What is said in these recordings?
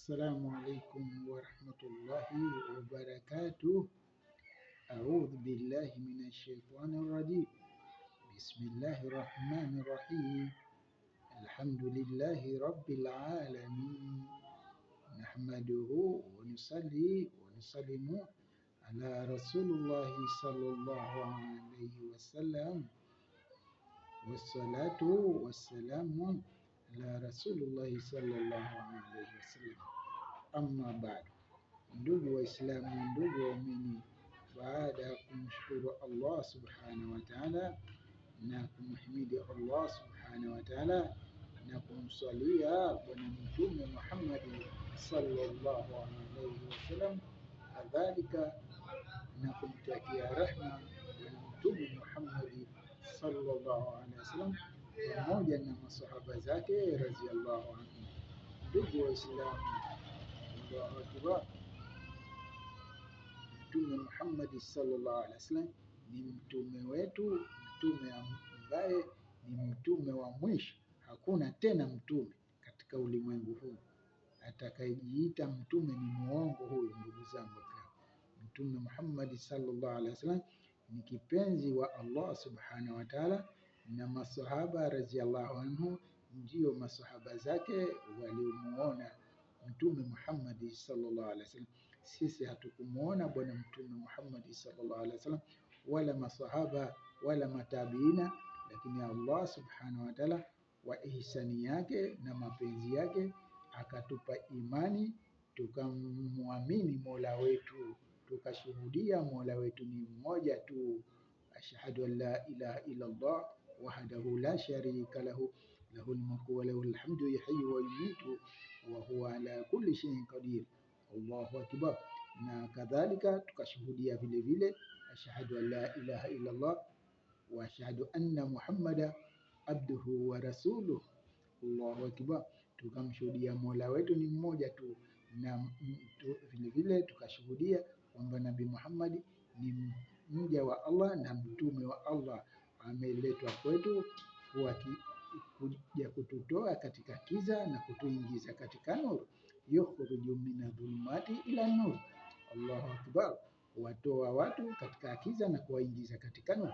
Assalamu alaikum warahmatullahi wabarakatuh. Audhu billahi minash shaitani rajim. Bismillahi rahmani rahim. Alhamdulillahi rabbil alamin. Nahmaduhu wa nusalli wa nusallimu ala rasulillahi sallallahu alayhi wasallam. Wassalatu wassalamu ala rasulillahi sallallahu alayhi wasallam. Amma ba'du, ndugu Waislamu, ndugu waumini, baada ya kumshukuru Allah subhanahu wa ta'ala na kumhimidi Allah subhanahu wa ta'ala na kumswalia Bwana Mtume Muhammad sallallahu alayhi wasallam, kadhalika na kumtakia rehma Bwana Mtume Muhammad sallallahu alaihi wasallam pamoja na masahaba zake radhiallahu anhu. Ndugu Waislamu, Allahu akbar! Mtume Muhammad sallallahu alaihi wasallam ni mtume wetu, mtume ambaye ni mtume wa mwisho. Hakuna tena mtume katika ulimwengu huu. Atakayejiita mtume ni muongo huyu, ndugu zangu. Mtume Muhammad sallallahu alaihi wasallam ni kipenzi wa Allah subhanahu wa ta'ala, na masahaba radhiallahu anhu ndiyo masahaba zake waliomuona Mtume Muhammad sallallahu alaihi wasallam. Sisi hatukumuona Bwana Mtume Muhammad sallallahu alaihi wasallam wala masahaba wala matabiina, lakini Allah subhanahu wa ta'ala wa ihsani yake na mapenzi yake akatupa imani tukamwamini Mola wetu, tukashuhudia Mola wetu ni mmoja tu. Ashhadu an la ilaha illa Allah wahdahu la sharika lahu lahul mulku wa lahul hamdu yuhyi wa yumitu wa huwa ala kulli shay'in qadir. Allahu akbar. Na kadhalika tukashuhudia vile vile ashhadu an la ilaha illa Allah wa ashhadu anna Muhammada abduhu wa rasuluh. Allahu akbar. Tukamshuhudia Mola wetu ni mmoja tu, na vile vile tukashuhudia kwamba Nabii Muhammad ni mja wa Allah na mtume wa Allah, ameletwa kwetu kuja kututoa katika kiza na kutuingiza katika nuru. Yukhruju mina dhulumati ila nur. Allahu akbar, watoa watu katika kiza na kuwaingiza katika nuru.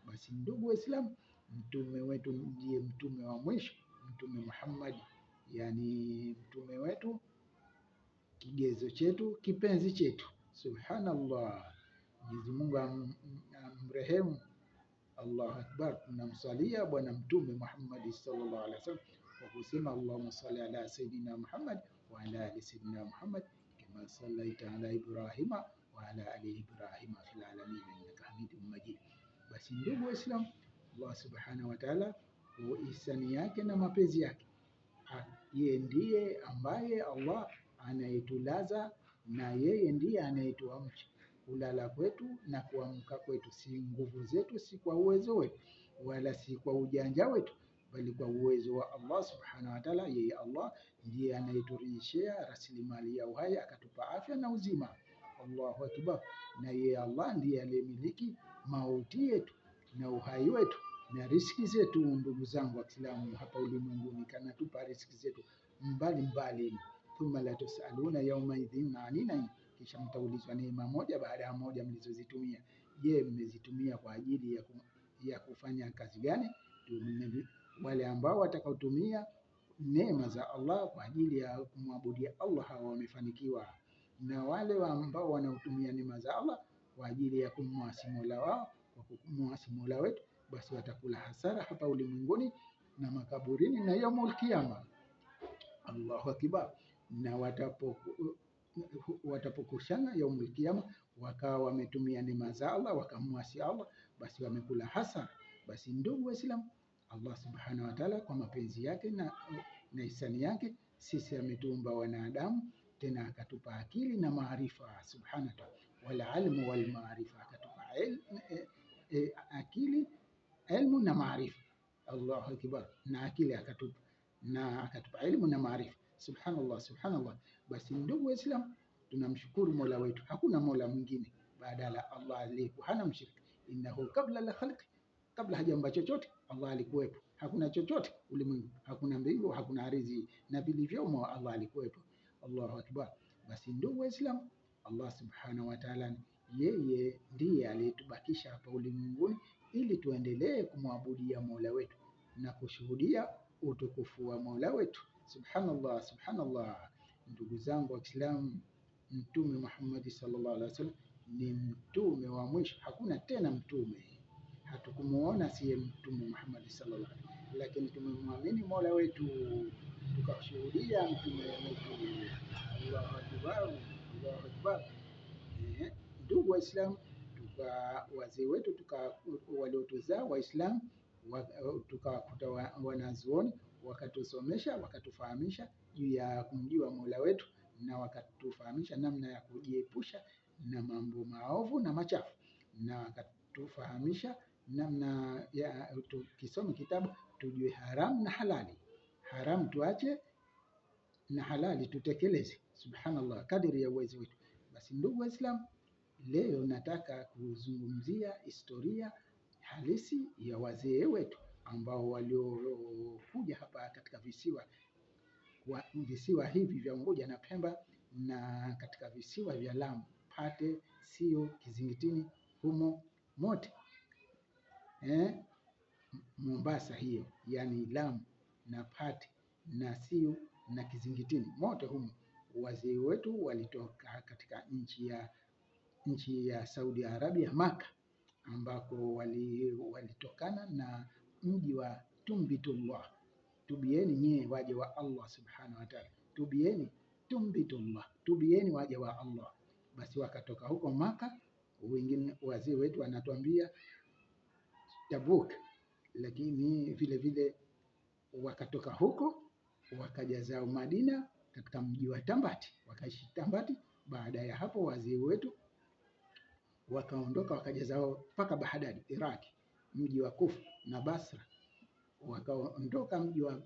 Basi ndugu Waislamu, mtume wetu ndiye mtume wa mwisho, Mtume Muhammad, yani mtume wetu, kigezo chetu, kipenzi chetu. Subhanallah, Mwenyezi Mungu amrehemu. Allahu akbar. Tunamsalia Bwana Mtume Muhammad sallallahu alaihi wasallam kwa kusema Allahumma salli ala sayidina Muhammad wa ala ali sayidina Muhammad kama sallaita ala Ibrahima wa ala ali Ibrahima fil alamin innaka hamidum majid. Basi ndugu Waislamu, Allah subhanahu wa ta'ala kwa ihsani yake na mapenzi yake, yeye ndiye ambaye Allah anayetulaza na yeye ndiye anayetuamsha. Kulala kwetu na kuamka kwetu si nguvu zetu, si kwa uwezo wetu, wala si kwa ujanja wetu, bali kwa uwezo wa Allah subhanahu wa ta'ala. Yeye Allah ndiye anayeturejeshea rasilimali ya uhai, akatupa afya na uzima. Allahu akbar. Na yeye Allah ndiye aliyemiliki mauti yetu na uhai wetu na riski zetu. Ndugu zangu wa Kiislamu, hapa ulimwenguni kanatupa riski zetu mbalimbali. Thumma la tusaluna yauma idhin ani naim, kisha mtaulizwa neema moja baada ya moja mlizozitumia. Je, mmezitumia kwa ajili ya kufanya kazi gani? Wale ambao watakaotumia neema za Allah kwa ajili ya kumwabudia Allah, hawa wamefanikiwa, na wale ambao wanaotumia neema za Allah kwa ajili ya kumwasi Mola wao, kwa kumwasi Mola wetu, basi watakula hasara hapa ulimwenguni na makaburini na yaumul kiyama. Allahu akbar. Na watapokushana yaumul kiyama, wakawa wametumia neema za Allah wakamwasi Allah, basi wamekula hasara. Basi ndugu Waislamu, Allah subhanahu wa ta'ala kwa mapenzi yake na ihsani yake sisi ametuumba wanadamu, tena akatupa akili na maarifa. Subhanahu wa ta'ala, wal ilmu wal maarifa, akatupa akili, ilmu na maarifa. Allahu akbar. Na akili akatupa na akatupa ilmu na maarifa. Subhanallah, subhanallah. Basi ndugu Waislamu, tunamshukuru Mola wetu, hakuna mola mwingine badala Allah aliyekuwa hana mshirika. Innahu kabla la khalqi, kabla hajaumba chochote Allah alikuwepo. Hakuna chochote ulimwengu, hakuna mbingu, hakuna ardhi na vilivyomo, Allah alikuwepo. Allahu akbar. Basi ndugu Waislamu, Allah subhanahu wa ta'ala yeye ndiye aliyetubakisha hapa ulimwenguni ili tuendelee kumwabudia Mola wetu na kushuhudia utukufu wa Mola wetu. Subhanallah, subhanallah. Ndugu zangu wa Kiislamu, Mtume Muhammad sallallahu alaihi wasallam ni mtume wa mwisho, hakuna tena mtume. Hatukumuona siye Mtume Muhammad sallallahu alaihi wasallam, lakini tumemwamini Mola wetu tukashuhudia mtume wetu. Allahu akbar, Allahu akbar. Ndugu Waislamu, tuka wazee wetu tuka waliotuzaa Waislamu tukawakuta wanazuoni wakatusomesha wakatufahamisha juu ya kumjua Mola wetu na wakatufahamisha namna ya kujiepusha na mambo maovu na machafu, na wakatufahamisha namna ya tukisoma kitabu tujue haramu na halali, haramu tuache na halali tutekeleze. Subhanallah, kadiri ya uwezo wetu. Basi ndugu Waislamu, leo nataka kuzungumzia historia halisi ya wazee wetu ambao waliokuja hapa katika visiwa hivi vya Unguja na Pemba na katika visiwa vya Lamu, Pate, Sio, Kizingitini, humo mote Mombasa hiyo, yani Lamu na Pate na Sio na Kizingitini, mote humo wazee wetu walitoka katika nchi ya Saudi Arabia, Maka, ambako walitokana na mji wa Tumbitullah. Tubieni nyie waja wa Allah subhanahu wa ta'ala, tubieni Tumbitullah, tubieni waja wa Allah. Basi wakatoka huko Maka, wengine wazee wetu wanatuambia Tabuk, lakini vile vile wakatoka huko wakaja zao Madina katika mji wa Tambati, wakaishi Tambati. Baada ya hapo wazee wetu wakaondoka wakaja zao mpaka Baghdad, Iraq, mji wa Kufa na Basra. Wakaondoka mji wa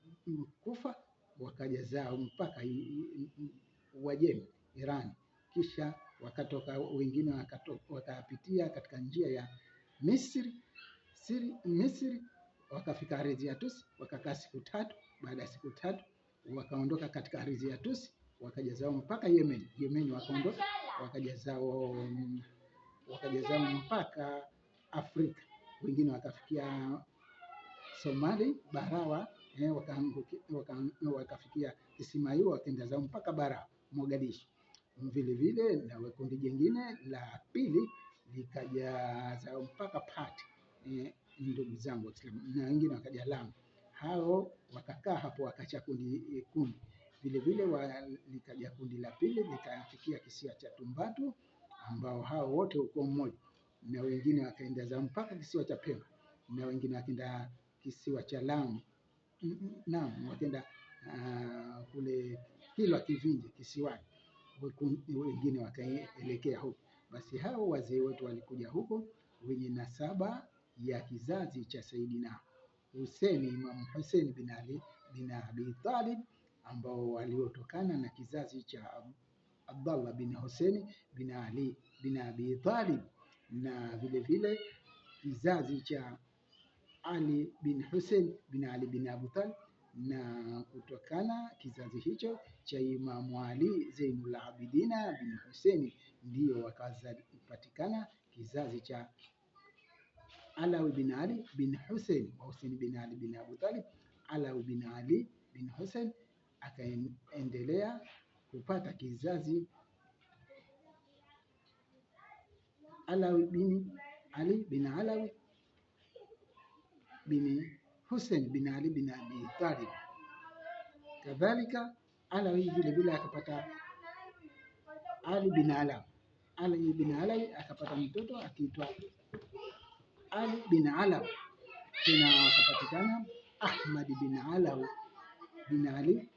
Kufa wakaja zao mpaka Uajemi, Iran. Kisha wakatoka wengine wakapitia katika njia ya Misri, wakafika ardhi ya Tusi, wakakaa siku tatu. Baada ya siku tatu wakaondoka katika ardhi ya Tusi wakaja zao mpaka Yemen. Yemen wakaondoka wakaja zao mpaka Afrika. Wengine wakafikia Somali, Barawa, wakafikia Kisimayu, wakaenda zao mpaka Barawa, Mogadishu. Vile vile na kundi jingine la pili likaja zao mpaka Pate, ndugu zangu Waislamu, na wengine wakaja Lamu. Hao wakakaa hapo wakacha kundi. Vile vile likaja kundi la pili likafikia kisiwa cha Tumbatu, ambao hao wote uko mmoja, na wengine wakaenda zao mpaka kisiwa cha Pemba, na wengine wakaenda kisiwa cha Lamu, naam, wakaenda kule Kilwa Kivinje kisiwani, wengine wakaelekea huko. Basi hao wazee wetu walikuja huko wenye nasaba ya kizazi cha Saidina Hussein, Imam Hussein bin Ali bin Abi Talib, ambao waliotokana na kizazi cha Abdallah bin Hussein bin Ali bin Abi Talib, na vile vile kizazi cha Ali bin Hussein bin Ali bin Abi Talib, na kutokana kizazi hicho cha Imamu Ali Zainul Abidina bin Hussein ndiyo wakapatikana kizazi cha Alawi bin Ali bin Hussein wa Hussein bin Ali bin Abu Talib. Alawi bin Ali bin Hussein akaendelea kupata kizazi Alawi bin Ali bin Alawi bin Hussein bin Ali bin Abi Talib. Kadhalika Alawi vile vile akapata Ali bin Alawi. Ali bin Alawi akapata mtoto akiitwa Ali bin Alawi. Tena akapatikana Ahmad bin Alawi bin Ali.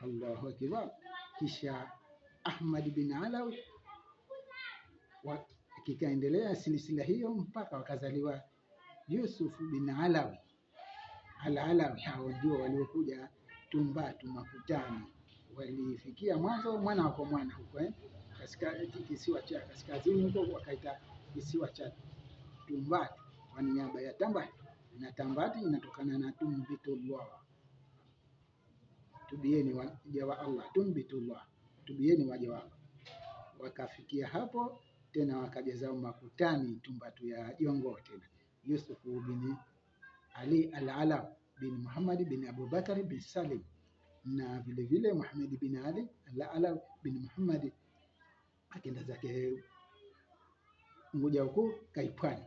Allahu akbar. Kisha Ahmad bin Alawi kikaendelea silsila hiyo mpaka wakazaliwa Yusuf bin Alawi Al-Alawi. Hao ndio waliokuja Tumbatu Makutani, walifikia mwanzo mwana kwa mwana huko kisiwa cha kaskazini huko wakaita kisiwa cha Tumbatu kwa niaba ya Tambati, na Tambati inatokana na Tumbitullah. Tubieni waja wa Allah, tumbitullah, tubieni waja wa Allah. Wakafikia hapo tena wakaja zao Makutani, Tumbatu ya Jongo tena Yusufu bin Ali al-Alawi bin Muhammad bin Abubakar bin Salim na vilevile Muhammad bin Ali al-Alawi bin Muhammad akenda zake Unguja huku Kaipwani.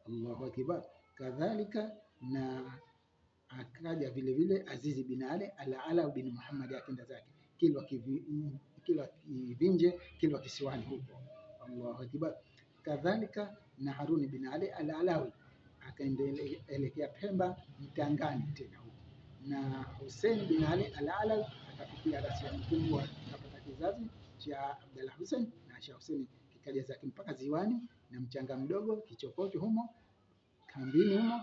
Allahu akbar. Kadhalika na akaja vilevile Azizi bin Ali al-Alawi bin Muhammad akenda zake Kilwa Kivinje, Kilwa Kisiwani huko. Allahu akbar. Kadhalika na Haruni bin Ali al-Alawi akaendelea Pemba Mtangani tena huko, na Hussein bin Ali al-Alawi akafikia rasi ya Mkungwa, akapata kizazi cha Abdallah Hussein na Asha Hussein kikaja zake mpaka Ziwani na mchanga mdogo Kichokocho humo kambini humo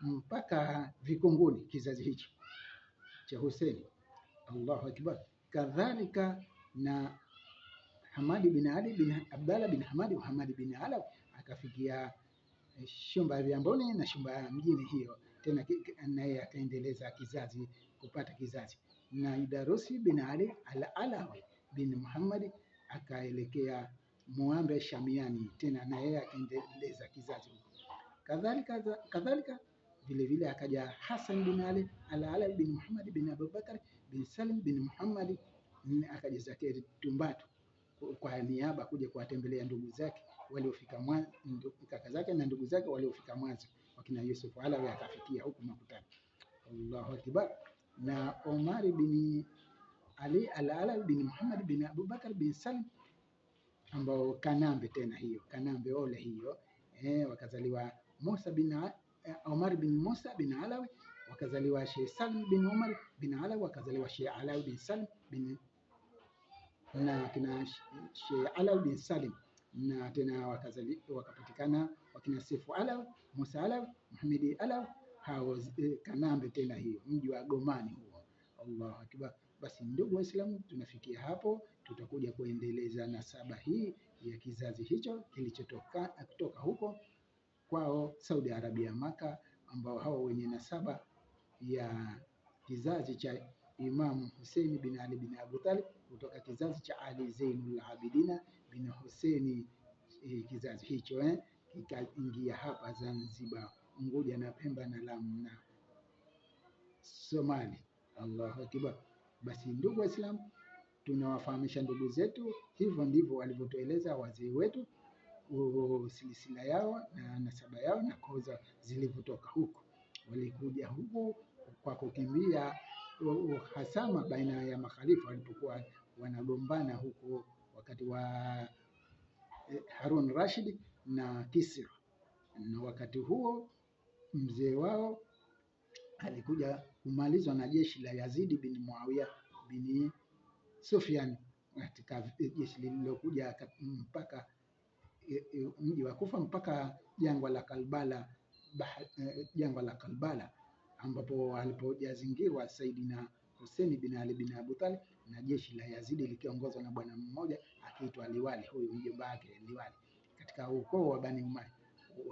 mpaka Vikunguni, kizazi hicho cha Hussein. Allahu akbar. Kadhalika na Hamadi bin Ali bin Abdallah bin Hamadi wa Hamadi bin Alawi akafikia Shumba ya Vyamboni na Shumba ya mjini hiyo tena, naye akaendeleza kizazi kupata kizazi. Na Idarusi bin Ali al-Alawi bin Muhammad akaelekea Muambe Shamiani tena na yeye akaendeleza kizazi huko. Kadhalika vile vile akaja Hassan bin Ali al-Alawi bin Muhammad bin Abubakar bin Salim bin Muhammad akaja zake Tumbatu kwa niaba kuja kuwatembelea ndugu zake waliofika mwanzo, kaka zake na ndugu zake waliofika mwanzo wakina Yusuf Alawi akafikia huku Makutani. Allahu akbar. Na Omar bin Ali al-Alawi bin Muhammad bin Abubakar bin Salim ambao Kanambe tena hiyo Kanambe ole hiyo wakazaliwa Musa bin Omar bin Musa bin Alawi, wakazaliwa Sheikh Salim bin Omar bin Alawi, wakazaliwa Sheikh Alawi bin Salim bin na kina Sheikh Alawi bin Salim na tena wakapatikana wakina Sefu Alawi, Musa Alawi, Muhamedi Alawi hao Kanambe tena hiyo mji wa Gomani huo. Allahu akbar. Basi ndugu Waislamu, tunafikia hapo, tutakuja kuendeleza nasaba hii ya kizazi hicho kilichotoka kutoka huko kwao Saudi Arabia Maka, ambao hao wenye nasaba ya kizazi cha Imamu Hussein bin Ali bin Abu Talib kutoka kizazi cha Ali Zainul Abidina bin Hussein. Kizazi hicho kikaingia hapa Zanzibar, Unguja na Pemba na Lamu na Somali. Allahu akbar. Basi ndugu Waislamu, tunawafahamisha ndugu zetu, hivyo ndivyo walivyotueleza wazee wetu silsila yao na nasaba yao na koza zilivyotoka huko. Walikuja huku kwa kukimbia uhasama baina ya makhalifa walipokuwa wanagombana huko wakati wa Harun Rashid na Kisra, na wakati huo mzee wao alikuja kumalizwa na jeshi la Yazidi bin Muawiya bin Sufyan katika jeshi lililokuja mpaka mji wa Kufa mpaka jangwa la Karbala, jangwa la Karbala ambapo alipojazingirwa Saidina Hussein bin Ali bin Abu Talib na jeshi la Yazidi likiongozwa na bwana mmoja akiitwa Liwali, huyu mjomba wake Liwali, katika ukoo wa Bani Umayya.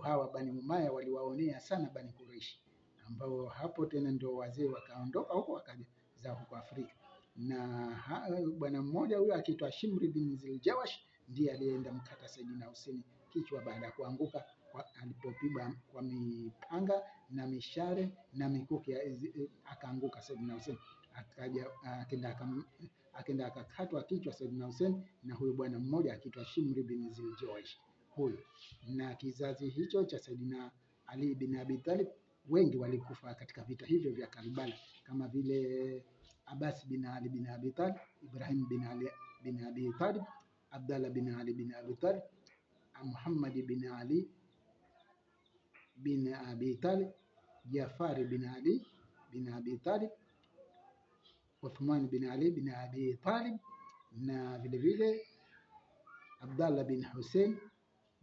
Hawa Bani Umayya waliwaonea sana Bani Quraish, ambao hapo tena ndio wazee wakaondoka huko wakaja za huko Afrika. Na bwana mmoja huyo akiitwa Shimri bin Ziljawash ndiye aliyeenda mkata Saidina Hussein kichwa baada ya kuanguka alipopigwa kwa mipanga na mishale na mikuki, akaanguka Saidina Hussein. Akaja akenda akakatwa kichwa Saidina Hussein na huyu bwana mmoja akiitwa Shimri bin Ziljawash huyu. Na kizazi hicho cha Saidina Ali bin Abi Talib wengi walikufa katika vita hivyo vya Karbala, kama vile Abbas bin Ali bin Abi Talib, Ibrahim bin Ali bin Abi Talib, Abdallah bin Ali bin Abi Talib, Muhammad bin Ali bin Abi Talib, Jafari bin Ali bin Abi Talib, Uthman bin Ali bin Abi Talib na vile vile Abdallah bin Hussein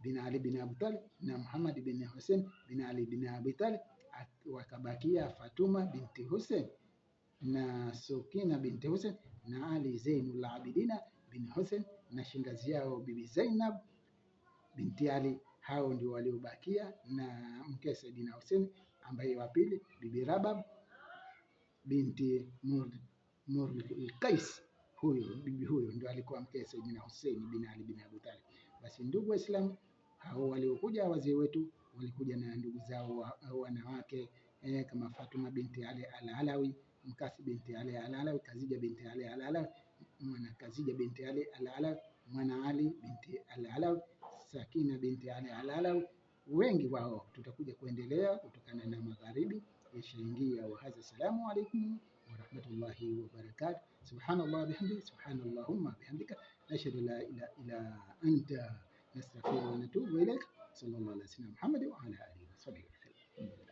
bin Ali bin Abi Talib na Muhammad bin Hussein bin Ali bin Abi Talib. Wakabakia Fatuma binti Hussein na Sukina binti Hussein na Ali Zainul Abidina bin Hussein na shangazi yao Bibi Zainab binti Ali. Hao ndio waliobakia na mke Saidina Hussein ambaye wa pili Bibi Rabab binti Murul Qais, huyo bibi huyo ndio alikuwa mke Sayyidina Hussein bin Ali bin Abi Talib. Basi ndugu Waislamu, hao waliokuja wazee wetu walikuja na ndugu zao wanawake kama Fatuma binti Ali al-Alawi, Mkasi binti Ali al-Alawi, Kazija binti Ali al-Alawi, mwana Kazija binti Ali al-Alawi, mwana Ali binti al-Alawi, Sakina binti Ali al-Alawi. Wengi wao tutakuja kuendelea kutokana na magharibi yashaingia. Wa hadha, salamu alaikum wa rahmatullahi wa barakatuh. Subhanallah bihamdi, subhanallahumma bihamdika, nashhadu la ilaha illa anta nastaghfiruka wa natubu ilaik. Sallallahu ala sayyidina Muhammad wa ala alihi wa sahbihi wasallam.